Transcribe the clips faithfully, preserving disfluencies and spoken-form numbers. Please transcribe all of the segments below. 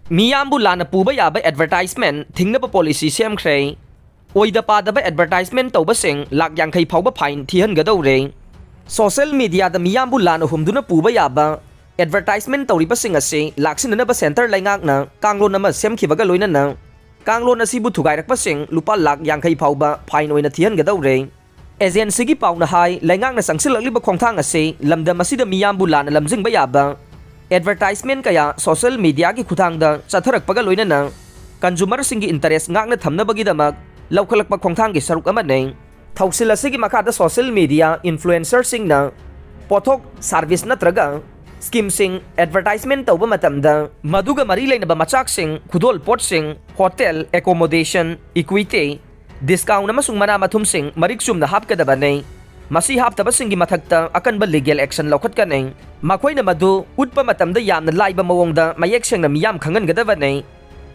ꯃꯤꯌꯥꯝꯕꯨ ꯂꯥꯟꯅ ꯄꯨꯕ ꯌꯥꯕ ꯑꯦꯗꯚꯔꯇꯥꯏꯖꯃꯦꯟ ꯊꯤꯡꯅꯕ ꯄꯣꯂꯤꯁꯤ ꯁꯦꯝꯈ꯭ꯔꯦ꯫ ꯑꯣꯏꯗ ꯄꯥꯗꯕ ꯑꯦꯗꯚꯔꯇꯥꯏꯖꯃꯦꯟ ꯇꯧꯕꯁꯤꯡ ꯂꯥꯛ ꯌꯥꯡꯈꯩ ꯐꯥꯎꯕ ꯐꯥꯏꯟ ꯊꯤꯍꯟꯒꯗꯧꯔꯦ꯫ ꯁꯣꯁꯦꯜ ꯃꯤꯗꯤꯌꯥꯗ ꯃꯤꯌꯥꯝꯕꯨ ꯂꯥꯟꯅ ꯍꯨꯝꯗꯨꯅ ꯄꯨꯕ ꯌꯥꯕ ꯑꯦꯗꯚꯔꯇꯥꯏꯖꯃꯦꯟ ꯇꯧꯔꯤꯕꯁꯤꯡ ꯑꯁꯤ ꯂꯥꯛꯁꯤꯟꯅꯅꯕ ꯁꯦꯟꯇꯔ ꯂꯩꯉꯥꯛꯅ ꯀꯥꯡꯂꯣꯟ ꯑꯃ ꯁꯦꯝꯈꯤꯕꯒ ꯂꯣꯏꯅꯅ ꯀꯥꯡꯂꯣꯟ ꯑꯁꯤꯕꯨ ꯊꯨꯒꯥꯏꯔꯛꯄꯁꯤꯡ ꯂꯨꯄꯥ ꯂꯥꯛ ꯌꯥꯡꯈꯩ ꯐꯥꯎꯕ ꯐꯥꯏꯟ ꯑꯣꯏꯅ ꯊꯤꯍꯟꯒꯗꯧꯔꯦ꯫ ꯑꯦꯖꯦꯟꯁꯤꯒꯤ ꯄꯥꯎꯅ ꯍꯥꯏ, ꯂꯩꯉꯥꯛꯅ ꯆꯪꯁꯤꯜꯂꯛꯂꯤꯕ ꯈꯣꯡꯊꯥꯡ ꯑꯁꯤ ꯂꯝꯗꯝ ꯑꯁꯤꯗ ꯃꯤꯌꯥꯝꯕꯨ ꯂꯥꯟꯅ ꯂꯝꯖꯤꯡꯕ ꯌꯥꯕ ꯑꯦꯗꯚꯔꯇꯥꯏꯖꯃꯦꯟ ꯀꯌꯥ ꯁꯣꯁꯦꯜ ꯃꯤꯗꯤꯌꯥꯒꯤ ꯈꯨꯠꯊꯥꯡꯗ ꯆꯠꯊꯔꯛꯄꯒ ꯂꯣꯏꯅꯅ ꯀꯟꯖꯨꯃꯔꯁꯤꯡꯒꯤ ꯏꯟꯇꯔꯦꯁ ꯉꯥꯛꯅ ꯊꯝꯅꯕꯒꯤꯗꯃꯛ ꯂꯧꯈꯠꯂꯛꯄ ꯈꯣꯡꯊꯥꯡꯒꯤ ꯁꯔꯨꯛ ꯑꯃꯅꯤ꯫ ꯊꯧꯁꯤꯜ ꯑꯁꯤꯒꯤ ꯃꯈꯥꯗ ꯁꯣꯁꯦꯜ ꯃꯤꯗꯤꯌꯥ ꯏꯟꯐ꯭ꯂꯨꯑꯦꯟꯁꯔꯁꯤꯡꯅ ꯄꯣꯠꯊꯣꯛ, ꯁꯥꯔꯚꯤꯁ ꯅꯠꯇ꯭ꯔꯒ ꯁ꯭ꯀꯤꯝꯁꯤꯡ ꯑꯦꯗꯚꯔꯇꯥꯏꯖꯃꯦꯟ ꯇꯧꯕ ꯃꯇꯝꯗ ꯃꯗꯨꯒ ꯃꯔꯤ ꯂꯩꯅꯕ ꯃꯆꯥꯛꯁꯤꯡ, ꯈꯨꯗꯣꯜ ꯄꯣꯠꯁꯤꯡ, ꯍꯣꯇꯦꯜ, ꯑꯦꯀꯣꯃꯣꯗꯦꯁꯟ, ꯏꯀ꯭ꯋꯤꯇꯤ, ꯗꯤꯁꯀꯥꯎꯟ ꯑꯃꯁꯨꯡ ꯃꯅꯥ ꯃꯊꯨꯝꯁꯤꯡ ꯃꯔꯤꯛ ꯆꯨꯝꯅ ꯍꯥꯞꯀꯗꯕꯅꯤ꯫ ꯃꯁꯤ ꯍꯥꯞꯇꯕꯁꯤꯡꯒꯤ ꯃꯊꯛꯇ ꯑꯀꯟꯕ ꯂꯤꯒꯦꯜ ꯑꯦꯛꯁꯟ ꯂꯧꯈꯠꯀꯅꯤ꯫ ꯃꯈꯣꯏꯅ ꯃꯗꯨ ꯎꯠꯄ ꯃꯇꯝꯗ ꯌꯥꯝꯅ ꯂꯥꯏꯕ ꯃꯑꯣꯡꯗ ꯃꯌꯦꯛ ꯁꯦꯡꯅ ꯃꯤꯌꯥꯝ ꯈꯪꯍꯟꯒꯗꯕꯅꯤ꯫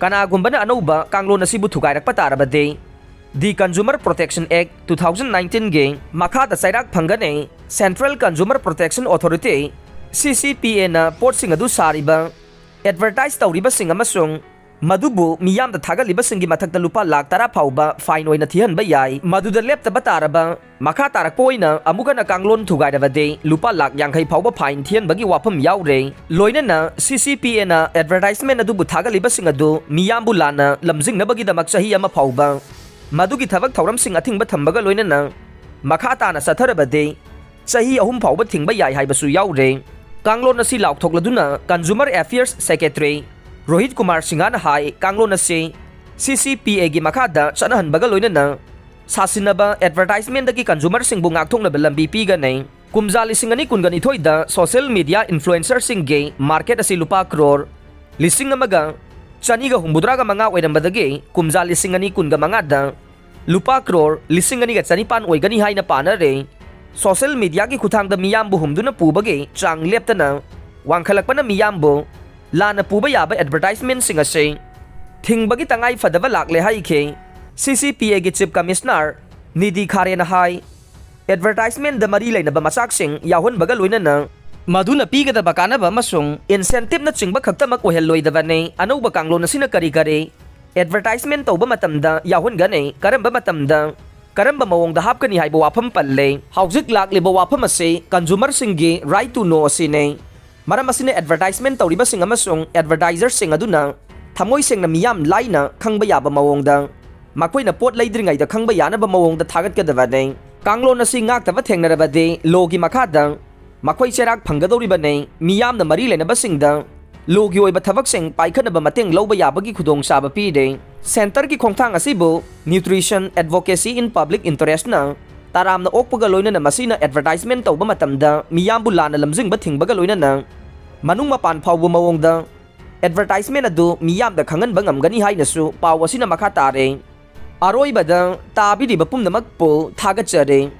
ꯀꯅꯥꯒꯨꯝꯕꯅ ꯑꯅꯧꯕ ꯀꯥꯡꯂꯣꯟ ꯑꯁꯤꯕꯨ ꯊꯨꯒꯥꯏꯔꯛꯄ ꯇꯥꯔꯕꯗꯤ, The Consumer Protection Act two thousand nineteenꯒꯤ ꯃꯈꯥꯗ ꯆꯩꯔꯥꯛ ꯐꯪꯒꯅꯤ꯫ Central Consumer Protection Authority, CCPAꯅ ꯄꯣꯠꯁꯤꯡ ꯑꯗꯨ ꯁꯥꯔꯤꯕ, ꯑꯦꯗꯚꯔꯇꯥꯏꯖ ꯇꯧꯔꯤꯕꯁꯤꯡ ꯑꯃꯁꯨꯡ ꯃꯗꯨꯕꯨ ꯃꯤꯌꯥꯝꯗ ꯊꯥꯒꯠꯂꯤꯕꯁꯤꯡꯒꯤ ꯃꯊꯛꯇ ꯂꯨꯄꯥ ꯂꯥꯛ ꯇꯔꯥ ꯐꯥꯎꯕ ꯐꯥꯏꯟ ꯑꯣꯏꯅ ꯊꯤꯍꯟꯕ ꯌꯥꯏ꯫ ꯃꯗꯨꯗ ꯂꯦꯞꯇꯕ ꯇꯥꯔꯕ, ꯃꯈꯥ ꯇꯥꯔꯛꯄ ꯑꯣꯏꯅ ꯑꯃꯨꯛ ꯍꯟꯅ ꯀꯥꯡꯂꯣꯟ ꯊꯨꯒꯥꯏꯔꯕꯗꯤ ꯂꯨꯄꯥ ꯂꯥꯛ ꯌꯥꯡꯈꯩ ꯐꯥꯎꯕ ꯐꯥꯏꯟ ꯊꯤꯍꯟꯕꯒꯤ ꯋꯥꯐꯝ ꯌꯥꯎꯔꯦ꯫ ꯂꯣꯏꯅꯅ CCPAꯅ ꯑꯦꯗꯚꯔꯇꯥꯏꯖꯃꯦꯟ ꯑꯗꯨꯕꯨ ꯊꯥꯒꯠꯂꯤꯕꯁꯤꯡ ꯑꯗꯨ ꯃꯤꯌꯥꯝꯕꯨ ꯂꯥꯟꯅ ꯂꯝꯖꯤꯡꯅꯕꯒꯤꯗꯃꯛ ꯆꯍꯤ ꯑꯃ ꯐꯥꯎꯕ ꯃꯗꯨꯒꯤ ꯊꯕꯛ ꯊꯧꯔꯝꯁꯤꯡ ꯑꯊꯤꯡꯕ ꯊꯝꯕꯒ ꯂꯣꯏꯅꯅ ꯃꯈꯥ ꯇꯥꯅ ꯆꯠꯊꯔꯕꯗꯤ ꯆꯍꯤ ꯑꯍꯨꯝ ꯐꯥꯎꯕ ꯊꯤꯡꯕ ꯌꯥꯏ ꯍꯥꯏꯕꯁꯨ ꯌꯥꯎꯔꯦ꯫ ꯀꯥꯡꯂꯣꯟ ꯑꯁꯤ ꯂꯥꯎꯊꯣꯛꯂꯗꯨꯅ Consumer Affairs Secretary Rohit Kumar ꯁꯤꯡꯍꯅ ꯍꯥꯏ, ꯀꯥꯡꯂꯣꯟ ꯑꯁꯤ CCPAꯒꯤ ꯃꯈꯥꯗ ꯆꯠꯅꯍꯟꯕꯒ ꯂꯣꯏꯅꯅ ꯁꯥꯁꯤꯟꯅꯕ ꯑꯦꯗꯚꯔꯇꯥꯏꯖꯃꯦꯟꯗꯒꯤ ꯀꯟꯖꯨꯃꯔꯁꯤꯡꯕꯨ ꯉꯥꯛꯊꯣꯛꯅꯕ ꯂꯝꯕꯤ ꯄꯤꯒꯅꯤ꯫ ꯀꯨꯝꯖꯥ ꯂꯤꯁꯤꯡ ꯑꯅꯤ ꯀꯨꯟꯒ ꯅꯤꯊꯣꯏꯗ ꯁꯣꯁꯦꯜ ꯃꯤꯗꯤꯌꯥ ꯏꯟꯐ꯭ꯂꯨꯑꯦꯟꯁꯔꯁꯤꯡꯒꯤ ꯃꯥꯔꯀꯦꯠ ꯑꯁꯤ ꯂꯨꯄꯥ ꯀ꯭ꯔꯣꯔ ꯂꯤꯁꯤꯡ ꯑꯃꯒ ꯆꯅꯤꯒ ꯍꯨꯝꯐꯨꯇꯔꯥꯒ ꯃꯉꯥ ꯑꯣꯏꯔꯝꯕꯗꯒꯤ ꯀꯨꯝꯖꯥ ꯂꯤꯁꯤꯡ ꯑꯅꯤ ꯀꯨꯟꯒ ꯃꯉꯥꯗ ꯂꯨꯄꯥ ꯀ꯭ꯔꯣꯔ ꯂꯤꯁꯤꯡ ꯑꯅꯤꯒ ꯆꯅꯤꯄꯥꯟ ꯑꯣꯏꯒꯅꯤ ꯍꯥꯏꯅ ꯄꯥꯅꯔꯦ꯫ ꯁꯣꯁꯦꯜ ꯃꯤꯗꯤꯌꯥꯒꯤ ꯈꯨꯠꯊꯥꯡꯗ ꯃꯤꯌꯥꯝꯕꯨ ꯍꯨꯝꯗꯨꯅ ꯄꯨꯕꯒꯤ ꯆꯥꯡ ꯂꯦꯞꯇꯅ ꯋꯥꯡꯈꯠꯂꯛꯄꯅ ꯃꯤꯌꯥꯝꯕꯨ ꯂꯥꯟꯅ ꯄꯨꯕ ꯌꯥꯕ ꯑꯦꯗꯚꯔꯇꯥꯏꯖꯃꯦꯟꯁꯤꯡ ꯑꯁꯤ ꯊꯤꯡꯕꯒꯤ ꯇꯉꯥꯏ ꯐꯗꯕ ꯂꯥꯛꯂꯦ ꯍꯥꯏꯈꯤ꯫ CCPAꯒꯤ ꯆꯤꯐ ꯀꯃꯤꯁꯅꯔ ꯅꯤꯙꯤ ꯈꯥꯔꯦꯅ ꯍꯥꯏ, ꯑꯦꯗꯚꯔꯇꯥꯏꯖꯃꯦꯟꯗ ꯃꯔꯤ ꯂꯩꯅꯕ ꯃꯆꯥꯛꯁꯤꯡ ꯌꯥꯎꯍꯟꯕꯒ ꯂꯣꯏꯅꯅ ꯃꯗꯨꯅ ꯄꯤꯒꯗꯕ ꯀꯥꯟꯅꯕ ꯑꯃꯁꯨꯡ incentive ꯅꯆꯤꯡꯕ ꯈꯛꯇꯃꯛ ꯑꯣꯏꯍꯜꯂꯣꯏꯗꯕꯅꯤ꯫ ꯑꯅꯧꯕ ꯀꯥꯡꯂꯣꯟ ꯑꯁꯤꯅ ꯀꯔꯤ ꯀꯔꯤ advertisement ꯇꯧꯕ ꯃꯇꯝꯗ ꯌꯥꯎꯍꯟꯒꯅꯤ? ꯀꯔꯝꯕ ꯃꯇꯝꯗ? ꯀꯔꯝꯕ ꯃꯑꯣꯡꯗ ꯍꯥꯞꯀꯅꯤ ꯍꯥꯏꯕ ꯋꯥꯐꯝ ꯄꯜꯂꯦ꯫ ꯍꯧꯖꯤꯛ ꯂꯥꯛꯂꯤꯕ ꯋꯥꯐꯝ ꯑꯁꯤ consumer ꯁꯤꯡꯒꯤ right to know ꯑꯁꯤꯅꯤ꯫ ꯃꯔꯝ ꯑꯁꯤꯅ advertisement ꯇꯧꯔꯤꯕꯁꯤꯡ ꯑꯃꯁꯨꯡ advertiser ꯁꯤꯡ ꯑꯗꯨꯅ ꯊꯃꯣꯏ ꯁꯦꯡꯅ ꯃꯤꯌꯥꯝ ꯂꯥꯏꯅ ꯈꯪꯕ ꯌꯥꯕ ꯃꯑꯣꯡꯗ ꯃꯈꯣꯏꯅ ꯄꯣꯠ ꯂꯩꯗ꯭ꯔꯤꯉꯩꯗ ꯈꯪꯕ ꯌꯥꯅꯕ ꯃꯑꯣꯡꯗ ꯊꯥꯒꯠꯀꯗꯕꯅꯤ꯫ ꯀꯥꯡꯂꯣꯟ ꯑꯁꯤ ꯉꯥꯛꯇꯕ ꯊꯦꯡꯅꯔꯕꯗꯤ law ꯒꯤ ꯃꯈꯥꯗ ꯃꯈꯣꯏ ꯆꯩꯔꯥꯛ ꯐꯪꯒꯗꯧꯔꯤꯕꯅꯤ꯫ ꯃꯤꯌꯥꯝꯅ ꯃꯔꯤ ꯂꯩꯅꯕꯁꯤꯡꯗ law ꯒꯤ ꯑꯣꯏꯕ ꯊꯕꯛꯁꯤꯡ ꯄꯥꯏꯈꯠꯅꯕ ꯃꯇꯦꯡ ꯂꯧꯕ ꯌꯥꯕꯒꯤ ꯈꯨꯗꯣꯡꯆꯥꯕ ꯄꯤꯔꯦ꯫ Centre ꯒꯤ ꯈꯣꯡꯊꯥꯡ ꯑꯁꯤꯕꯨ Nutrition Advocacy in Public Interest ꯅ ꯇꯔꯥꯝꯅ ꯑꯣꯛꯄꯒ ꯂꯣꯏꯅꯅ ꯃꯁꯤꯅ advertisement ꯇꯧꯕ ꯃꯇꯝꯗ ꯃꯤꯌꯥꯝꯕꯨ ꯂꯥꯟꯅ ꯂꯝꯖꯤꯡꯕ ꯊꯤꯡꯕꯒ ꯂꯣꯏꯅꯅ ꯃꯅꯨꯡ ꯃꯄꯥꯟ ꯐꯥꯎꯕ ꯃꯑꯣꯡꯗ advertisement ꯑꯗꯨ ꯃꯤꯌꯥꯝꯗ ꯈꯪꯍꯟꯕ ꯉꯝꯒꯅꯤ ꯍꯥꯏꯅꯁꯨ ꯄꯥꯎ ꯑꯁꯤꯅ ꯃꯈꯥ ꯇꯥꯔꯦ꯫ ꯑꯔꯣꯏꯕꯗ ꯇꯥꯕꯤꯔꯤꯕ ꯄꯨꯝꯅꯃꯛꯄꯨ ꯊꯥꯒꯠꯆꯔꯤ꯫